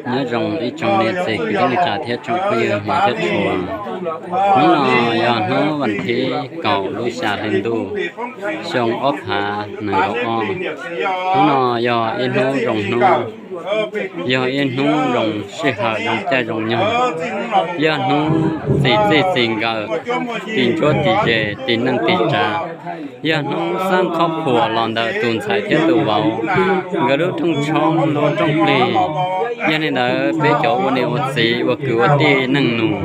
Nyob zoo ib tsoom niam txiv kwv tij neej tsa thiab tsoom phooj ywg hmov thiab tshua. Hnub no yog hnub vas thib kaum lub xya hli ntuj, xyoo ob phav nees nkaum ob. Hnub no yog ib hnub zoo hnub, yog ib hnub zoo sij hawm zoo caij zoo nyoog, yog hnub txi txij txi nkawm, ti ntsuab ti ze, ti neej ti tsav. Yog hnub xab qhob phuam los ntawm tus ntxhais thiab tus vauv nkawd lub rooj tshoob lub rooj plig. Yog li ntawd peb cov ua niam ua txiv ua kwv ua tij neej nus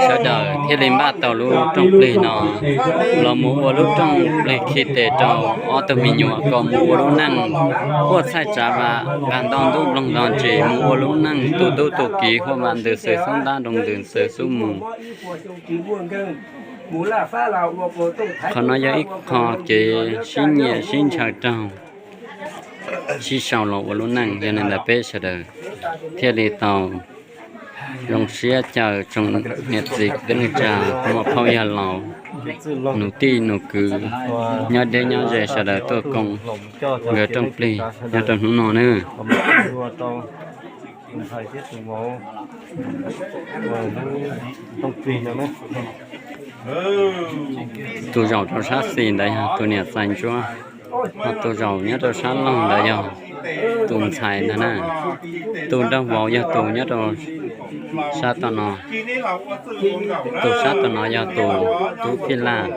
sawv daws thiaj li npaj tau lub rooj plig no los mus ua lub rooj plig khi tes rau ob tug me nyuam kom mus ua lub neej huaj txhaij tsav vam nqag nto ntub nploog nto ntsis, mus ua lub neej tu tub tu kiv huaj vam ntws xws xub ntab nroo ntws xws xub mus. Qhov no yog ib qho kev sib nyiam sib ntshaw raug sib sau los ua lub neej. Yog li ntawd peb sawv daws thiaj li tau zoo siab caw tsoom niam txiv kwv tij neej tsa, muam phauj yawg laus, nus tij nus kwv, nyob deb nyob ze sawv daws tuaj koom nkawd rooj plig nyob rau hnub no nawb. Tus zaum rau sab xis ntawd yog tus niam txais ntsuab, ho tus zaum nyob rau sab laug ntawd yog tus ntxhais ntag na. Tus nraug vauv yog tus nyob rau sab tom no, tus sab tom no yog tus tub phij laj.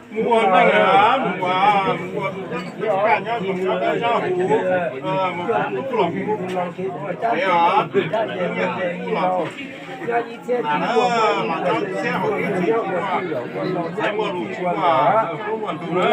Mus ua neej, mus ua, mus ua tus tub kaj nyob zoo nyob dawb nyob huv, mus ua tub los kuv, es os, mus ua tub los kuv, mas na, mas cov txiab hauv ib txhis tsis muaj, txhais muaj lus tsis muaj, muaj ntug na.